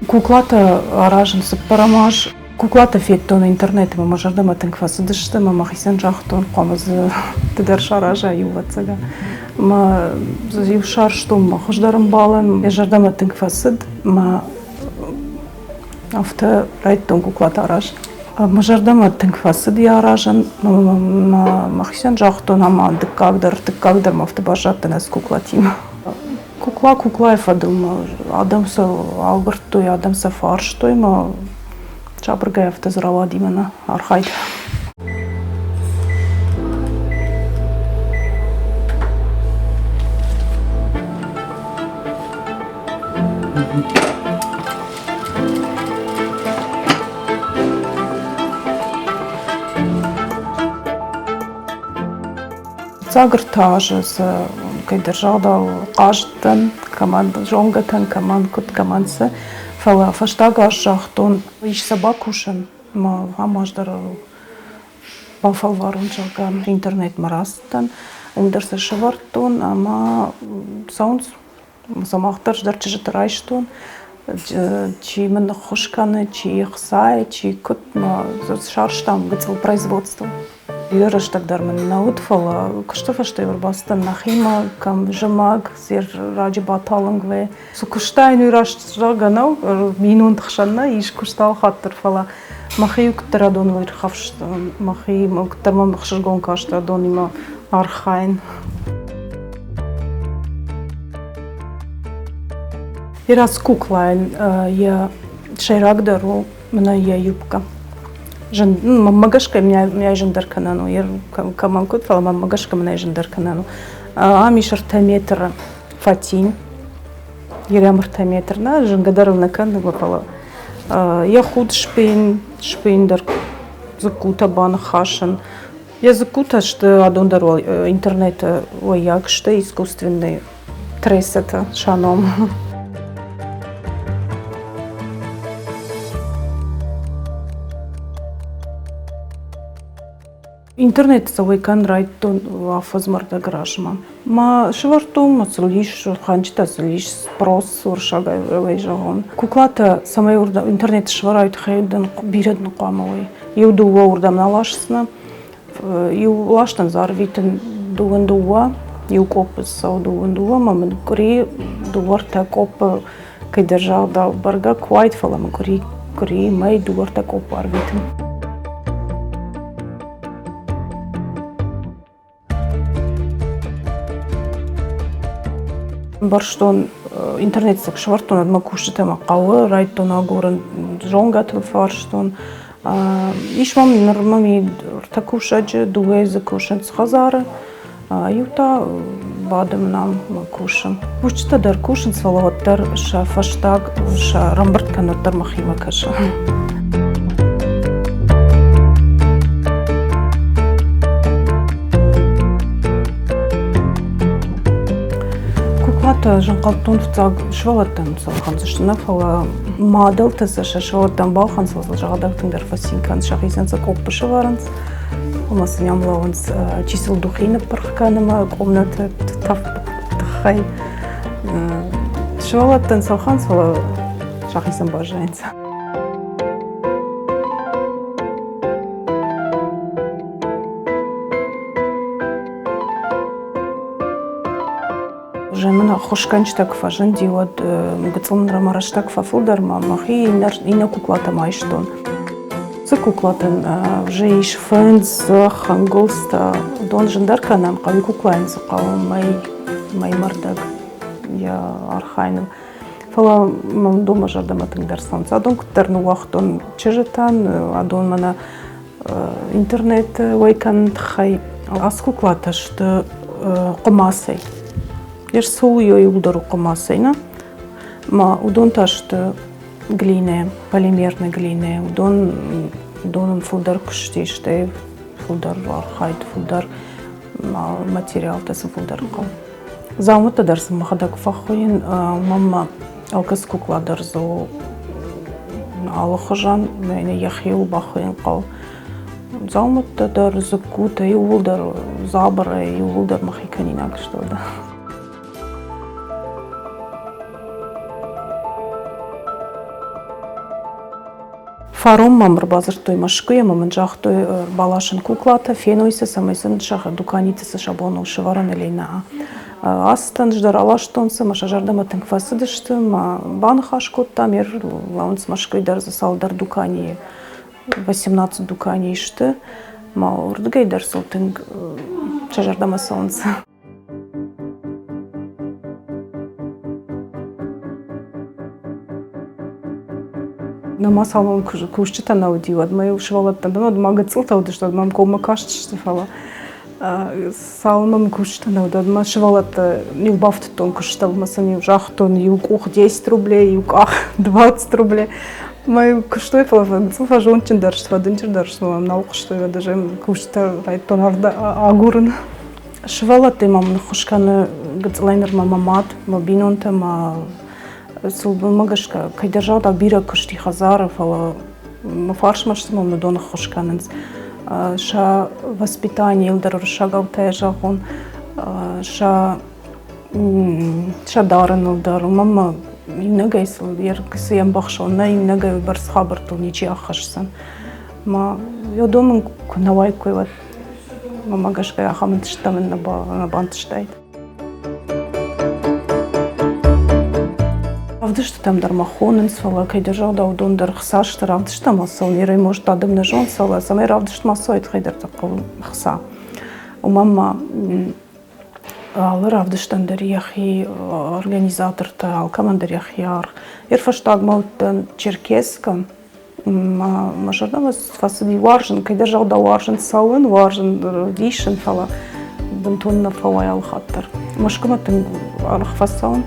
Куклатӕ аразын цыппӕрӕм аз. Куклатӕ федтон интернеты ӕмӕ мӕ зӕрдӕмӕ тынг фӕцыдысты ӕмӕ мӕхицӕн загътон, хъуамӕ дзы ды дӕр саразай, ӕвӕццӕгӕн. Ӕмӕ дзы иу сарӕзтон мӕ хуыздӕр ӕмбалӕн, йӕ зӕрдӕмӕ тынг фӕцыд ӕмӕ афтӕ райдыдтон куклатӕ аразын. Мӕ зӕрдӕмӕ тынг фӕцыд йӕ аразын. Мӕхицӕн загътон, ӕмӕ дыккаг дӕр, ӕртыккаг дӕр ма афтӕ баззадтӕн ӕз куклатимӕ. Кукла куклайы фӕдыл мӕ адӕм сӕ агуырдтой, адӕм сӕ фарстой мӕ сабыргай афтӕ дзы рауади мӕнӕ архайд. Фыццаг ӕртӕ азы сӕ кӕйдӕр загъдау хъазыдтӕн, кӕмӕн зонгӕтӕн, кӕмӕн куыд, кӕмӕн цы. Фӕлӕ фӕстаг аз загътон, ис сӕ бакусын, ӕмӕ ахӕм аз дӕр бафӕлварон, зӕгъгӕ, интернетмӕ рацыдтӕн, уым дӕр сӕ сӕвӕрдтон ӕмӕ цӕуынц. Сӕ мах дӕр дӕр чызджыты райстон. Чи мын ныххуыс кӕны, чи ӕхцайы, чи куыд, мӕ сарӕзтам гыццыл производство. Бирӕ рӕстӕг дӕр мын нӕ уыд, фӕлӕ куысты фӕстӕ ӕрбацыдтӕн нӕхимӕ, кӕм зымӕг, зӕр раджы баталынг вӕййы. Цы куыстаин, уый раст зӕгъгӕ нӕу, бинонты хсӕн нӕ ис куыст алхатт дӕр, фӕлӕ мӕхи куыддӕр адоныл ирхӕфстон, мӕхи куыддӕр мӕм ӕхсызгон каст адонимӕ архайын. Ирас куклайӕн йӕ сӕйрагдӕр у мӕнӕ йӕ юбкӕ. Мӕнмӕ гӕсгӕ мӕй зындӕр кӕнӕн у, кӕмӕн куыд, фӕлӕ мӕнмӕ гӕсгӕ мӕнӕй зындӕр кӕнӕн у. Ам ис 3 метры фатин. Ерӕм 3 метр нӕ, зынгӕ дӕр ыл нӕ кӕны, фӕлӕ йӕ худ сбийын, сбийын дӕр дзыккутӕ баныхасын. Йӕ дзыккутӕ сты, адон дӕр интернеты уӕййаг сты, искусственные трессӕтӕ сӕ ном. Интернет цӕуӕй кӕн райдтон афӕдзмӕ рдӕг размӕ. Мӕ сывӕрдтон, мӕ сыл ис, ханджытӕ сыл ис, спрос уырыссагӕй зӕгъон. Куклатӕ цӕмӕй интернеты сывӕрай, тыххӕй дын бирӕ дын хъуамӕ уой. Иу-дыууӕ уырдӕм нӕ ласдзынӕ. Иу ластӕн дзы арвитын дыууын дыууӕ, иу къоппы цӕуы дыууын дыууӕ, ӕмӕ мын къуыри дыууӕ-ӕртӕ къоппы кӕйдӕр загъдау бӕргӕ куы уаид, фӕлӕ мын къуыри, къуыри мӕй дыууӕ-ӕртӕ къоппы арвитын. Ӕмбӕрстон, интернет цы сӕвӕрдтон, уӕдмӕ кусджытӕ мӕ хъӕуы, райдыдтон агурын, зонгӕтыл фарстон. Ис мӕм ныр мӕм ӕртӕ кусӕджы, дыууӕ дзы кусынц хӕдзары, иу та бады мын ам кусы. Кусджытӕ дӕр кусынц, фӕлӕ уӕддӕр сӕ фӕстаг сӕ ӕрӕмбырд кӕнын уӕддӕр мӕхимӕ кӕсы. Куклатӕ зынхъӕлдтон фыццаг сывӕллӕттӕн сӕ ӕлхӕндзысты нӕ, фӕлӕ мадӕлтӕ сӕ сӕ сывӕллӕттӕн балхӕнынц, фӕлӕ сӕхӕдӕг тынгдӕр фӕцин кӕнынц, сӕхицӕн сӕ къоппы сӕвӕрынц ӕмӕ сын ам лӕууынц, чи сыл духи ныппырх кӕны мӕ къомнӕты тӕф тыххӕй. Сывӕллӕттӕн сӕ ӕлхӕнынц, фӕлӕ сӕхицӕн баззайынц. Уже мын ӕххуысгӕнджытӕ куы фӕзынди, уӕд гыццыл нырма рӕстӕг фӕфылдӕр ма мӕхи иннӕ куклатӕм айстон. Цы куклатӕн уже ис фындз, дзых, ӕнгуылдзтӕ, уыдон зындӕр кӕнӕн хъӕуы куклайӕн цы хъӕуы мӕй, мӕймӕрдӕг йӕ архайыныл. Фӕлӕ мӕ уыдон мӕ зӕрдӕмӕ тынгдӕр цӕуынц. Адон куыддӕр ныууагътон чызджытӕн, адон мӕнӕ интернеты уӕй кӕныны тыххӕй. Ацы куклатӕ сты хъуымацӕй. Йе рцӕуы иуылдӕр у хъуымацӕй, нӕ? Ма уыдон та сты глинӕ, полимерная глинӕ. Уыдон уыдонӕн фылдӕр куыст ис, стӕй фылдӕр архайд, фылдӕр материалтӕ сын фылдӕр хъӕуы. Дзаумӕттӕ дӕр сын мӕхӕдӕг фӕхуыйын, уымӕн ма алкӕцы кукла дӕр дзы у алыхуызӕн, мӕнӕ йӕхиуыл бахуыйын хъӕуы. Дзаумӕттӕ дӕр, дзыккутӕ иууылдӕр дзабырӕй, иууылдӕр мӕхи кӕнинаг сты. Фарон мӕм ӕрбадзырдтой Мӕскуыйӕ ӕмӕ мын загътой ӕрбаласын куклатӕ, феной сӕ, цӕмӕй сын сӕ дуканиты цы сӕ бон у сӕвӕрын или нӕ. Ацыдтӕн ӕз дӕр аластон сӕ, мӕ сӕ зӕрдӕмӕ тынг фӕцыдысты, мӕ баныхас кодтам, ӕрлӕууынц Мӕскуыйы дӕр дзы цалдӕр дуканийы, 18 дуканийы сты, мӕ уырдыгӕй дӕр сыл тынг сӕ зӕрдӕмӕ цӕуынц. Нырма цалынмӕ кусджытӕ нӕ уыди, уӕдмӕ-иу сывӕллӕттӕн уӕд ма гыццылтӕ уыдысты, уӕд мӕм коммӕ кастысты, фӕлӕ цалынмӕ мын кусджытӕ нӕ уыд, уӕдмӕ сывӕллӕттӕ иу бафтыдтон куыстыл, ӕмӕ сын-иу загътон иу къух 10 рублей, иу къах 20 рублей. Мӕ куыстой, фӕлӕ гыццыл фӕзондджындӕр сты, фӕдынджындӕр сты, мӕм нал хъуыстой, уӕд ӕз кусджытӕ райдыдтон агурын. Сывӕллӕттӕй ма мын ӕххуыс кӕны гыццылӕй нырмӕ мӕ мад, мӕ бинонтӕ, мӕ сылгоймаг гӕсгӕ кӕйдӕр загъта бирӕ куыст и хӕдзары, фӕлӕ мӕ фарсмӕ сты, мӕм уыдон ӕххуыс кӕнынц. Сӕ воспитанийыл дӕр уырыссагау та зӕгъон, сӕ сӕ дарыныл дӕр, уымӕн мӕ иунӕгӕй сыл цы ӕмбӕхсон, нӕ иунӕгӕй уыйбӕрц хабӕрттыл ничи аххӕсдзӕн. Мӕ уыдон мын куы нӕ уаиккой, уӕд Мӕнмӕ гӕсгӕ ахӕм ӕнтыстытӕ мын нӕ бантыстаид. Равдыстытӕм дӕр мӕ хонынц, фӕлӕ кӕйдӕр загъдау, уыдон дӕр хца сты равдыстытӕм ацӕуын. Ерӕй может адӕм нӕ зонынц, фӕлӕ цӕмӕй равдыстмӕ ацӕуай, тыххӕй дӕр хъӕуы хца. Уымӕн ма алы равдыстӕн дӕр йӕхи организатортӕ, алкӕмӕн дӕр йӕхи аргъ. Ӕрфӕстагмӕ уыдтӕн Черкесскы. Мӕ зӕрдӕмӕ фӕцыди уарзын, кӕйдӕр зӕгъдау уарзын цӕуын, уарзын дисын, фӕлӕ бынтон нӕ фӕуайы алыхатт дӕр. Мӕскуымӕ тынг арӕх фӕцӕуын.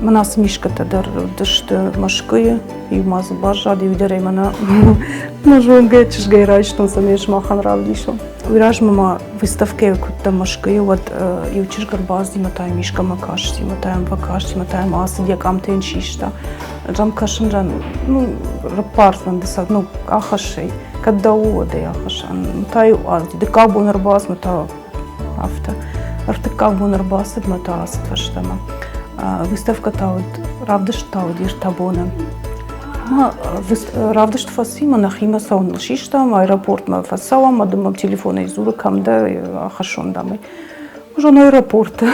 Мӕн ацы мишкӕтӕ дӕр уыдысты Мӕскуыйы, иу ма дзы баззад, иу дӕр ӕй мӕнӕ мӕ зонгӕ чызгӕй райстон, цӕмӕй сымахӕн равдисон. Уый размӕ ма выставкӕйы куы уыдтӕн Мӕскуыйы, уӕд иу чызг ӕрбацыди мӕ та йӕм искӕмӕ касти, мӕ та йӕм фӕкасти, мӕ та йӕм ацыд, йӕ къамтӕ йын систа. Ӕз ӕм кӕсын, ну, раппардзӕн ды сӕ, ну, ахӕсс ӕй. Кӕд дӕ у, уӕд ӕй ахӕсс. Та-иу ацыди. Дыккаг бон ӕрбацыд, мӕ та афтӕ. Ӕртыккаг бон ӕрбацыд, мӕ та ацыд фӕстӕмӕ. Выставкӕ та уыд, равдыст та уыди ӕртӕ боны. Равдыст фӕци, мӕ нӕхимӕ цӕуыныл систам, аэропортмӕ фӕцӕуӕм, мӕ дын мӕм телефонӕй дзуры, кӕм дӕ, ахӕссон дам ӕй. Зон аэропорты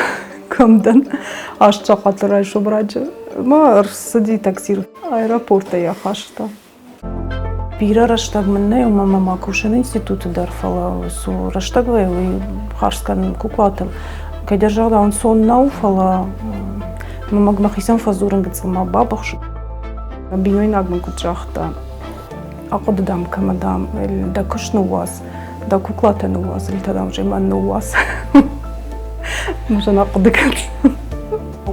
кӕм дӕн, 8 сахаты райсом раджы. Ма ӕрцыди такси аэропортӕй ахаста. Бирӕ рӕстӕг мын нӕй, уымӕн ӕмӕ ма кусын институты дӕр, фӕлӕ цы рӕстӕг вӕййы, уый хардз кӕнын куклатыл. Кӕйдӕр загъдау ӕнцон нӕу, фӕлӕ мӕхицӕн фӕдзурын гыццыл ма бабыхс. Бинойнаг мын куыд загъта, ахъуыды дам кӕмӕ дам, дӕ куыст ныууадз, дӕ куклатӕ ныууадз, или тогда уже мӕн ныууадз. Может, ахъуыды кӕн.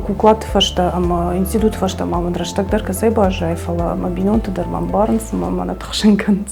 Куклаты фӕстӕ ӕмӕ институты фӕстӕ ма мын рӕстӕг дӕр кӕцӕй баззайы, фӕлӕ мӕ бинонты дӕр мӕ ӕмбарынц ӕмӕ мӕ нӕ тыхсын кӕнынц.